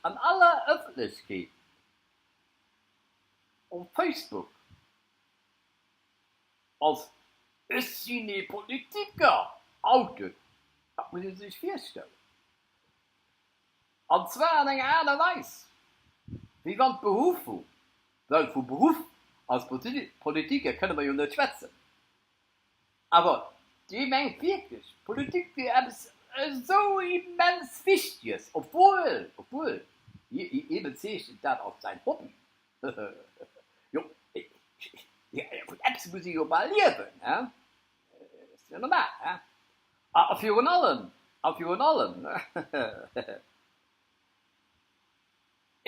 an aller Ëffentlechkeet op Facebook als Ech sinn ee Politiker outet, dat muss ee sech virstellen. An zwar an enger Aart a Weis, wéi wann d'Beruffung, well vu Beruff als Politiker kënne mer jo net schwätzen, awer dee mengt wierklech, Politik wier eppes esou immens Wichteges, obwuel, obwuel, hie bezeechent dat als säin Hobby. Jo, vun eppes muss ee jo bal liewen, he? Ass jo normal, he? A virun allem, a virun allem,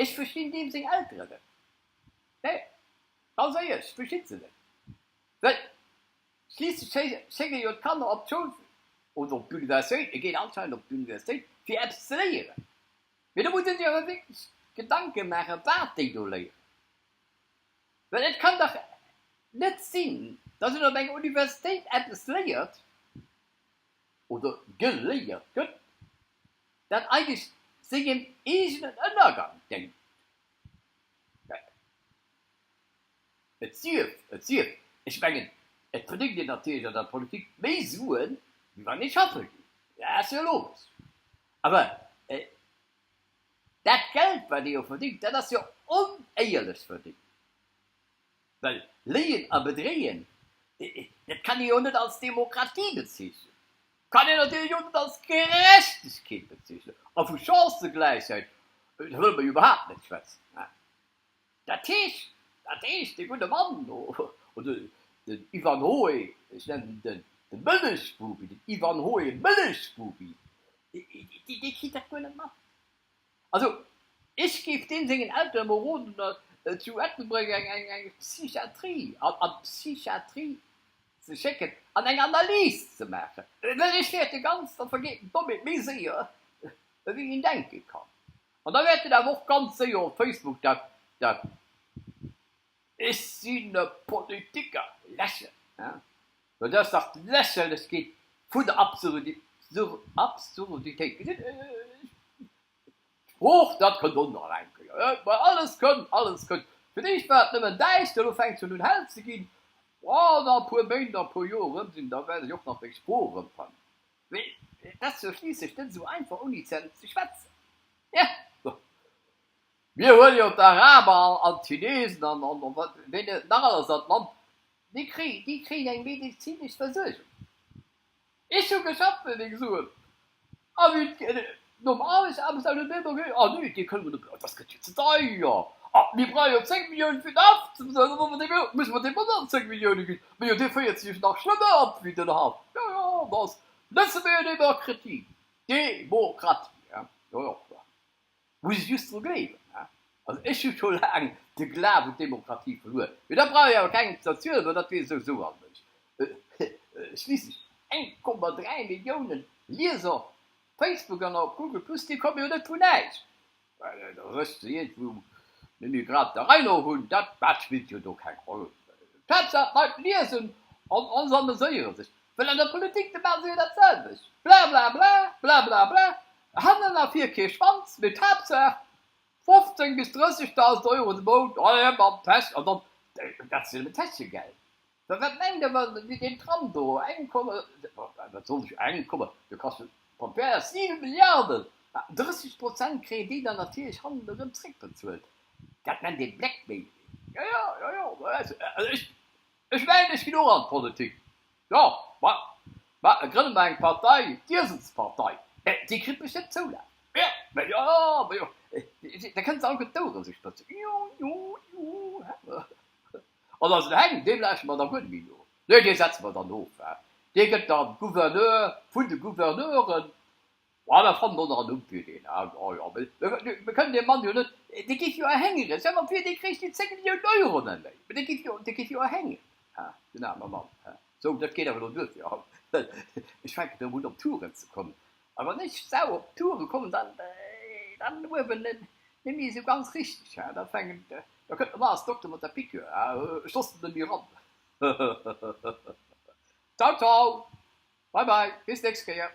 ech verstinn deem seng Elteren net. Nee, ganz éierlech, ech verstinn se net. Well schliisslech schécke jo d'Kanner op d'Schoul oder op d'Universitéit, et geet anscheinend op d'Universitéit, fir eppes ze léieren. Mee do muss ee sech awer wierklech Gedanke maachen, wat déi do léieren. Well et kann dach net sinn, datt een op enger Universitéit eppes léiert oder geléiert gëtt, dat eigentlech sengem eegenen Ënnergang déngt. Et sief, et sief, ech mengen, et verdéngt een natierlech an der Politik méi Suen, wéi wann ee schaffe geet, dat ass jo logesch. Awer dat Geld, wat ee jo verdéngt, dat ass jo onéierlech verdéngt. Well Léien a Bedréien, dat kann ee jo net als Demokratie bezeechnen, kann een natierlech och net als Gerechtegkeet bezeechnen. A vu Chancëgläichheit, da wëlle mer jo iwwerhaapt net schwätzen. Dat heescht, dat heescht, dee gudde Mann do, oder den Ivanhoe, ech nennen en de Mëllechbubi, den Ivanhoe Mëllechbubi, dee kritt dat guer net mat. Also, ech géif deem sengen Elteren emol roden, zu Ettelbréck eng eng Psychiatrie, an d'Psychiatrie ze schécken an eng Analys ze maachen, well ech fäerte ganz, da vergeet den Dommheet méi séier, wéi een denke kann. An da wäert en awer och ganz séier op Facebook dat dat Ech sinn e Politiker läschen, well dat ass dach d'Lächerlechkeet vun der Absurditéit. Gesitt, d'Sprooch, dat kënnt och nach eng Kéier, mä alles kënnt, alles kënnt. Fir d'éischt war et nëmmen däischter, elo fänkt et schonn un hell ze ginn. An a puer Méint, a puer Joer erëm sinn, da wäert ech och nach meng Sprooch erëmfannen. Mee et ass jo schliisslech net esou einfach ouni Zänn ze schwätzen. Jo, mir huele jo d'Araber an d'Chinesen an ween nach alles an d'Land, déi kréien eng medezinesch Versuergung. Ech hu geschafft fir deng Suen a wéi nom Aarbechtsamt huet mir emol gesot, ah nee, dee kënne mer net, dat gëtt jo ze deier, ah mir brauche jo 10 Milliounen fir den Haff ze bezuelen, musse mer deem och nach 10 Millioune ginn, mee jo dee féiert sech nach schlëmmer op wéi den Haff. Jo, jo, dat ass Lëtzebuerger Demokratie, Demokratie, jo, jo, muss ech just dru gleewen. Also ech hu scho laang de Glaf un d'Demokratie verluer, mee dat brauch ech awer kengem ze erzielen, well dat weess souwisou all Mënsch. Schliisslech 1,3 Milliounen Lieser op Facebook an op Google Plus, déi komme jo net vun näischt. Well der Rëscht se iergendwou net méi grad der Rei no hunn, dat dat spillt jo do keng Roll. D'Haaptsaach d'Leit liesen an se ameséiere sech. Well an der Politik, do maache se jo dat selwecht, blablabla, blablabla, hannen a vir kee Schwanz, mee d'Haaptsaach 15 bis 30.000 Euro de Mount, allez mam Täsch, an dann, dat ass jo nëmmen Täschegeld. Wa wat mengt Der, wa wéi deen Tram do, eng Komma, wat soll ech, eng Komma, do kascht de Pampjer 7 Milliarden, 30 Prozent kréien déi dann natierlech hannen erëm zréckbezuelt. Dat nennt ee Blackmailing. Jo, jo, jo, jo, also ech, ech mengen, ech ginn och an d'Politik. Jo, ma, ma grënne mer eng Partei, d'Ieselspartei, déi kritt bestëmmt Zoulaf. Jo, ma jo, ma jo, da kënne se alleguer d'Ouere sech spëtzen. Jo, jo, jo. An eisen Heng, deem lauschteren mer da guer net méi no. Nee, dee setze mer dann of. Dee gëtt da Gouverneur vun de Gouverneuren. Ma mer fannen och nach en Numm fir deen. Jo, jo, mir kënnen deem Mann jo net, dee géif jo erhéngeren. Stell mer vir, dee kréich déi 10 Milliounen Euro net méi. Mä dee géif jo, dee géif jo erhéngeren, den aarme Mann. Sou, dat geet awer elo duer fir haut. Ech fänken erëm un op Touren ze kommen. A wann ech sau op Touren kommen, dann, dann uewen net méi esou ganz richteg. Da fänken, da kënnt normal als Dokter mat der Piqûre, ech loossen net méi eran. Ciao, ciao, bye bye, bis nächst Kéier.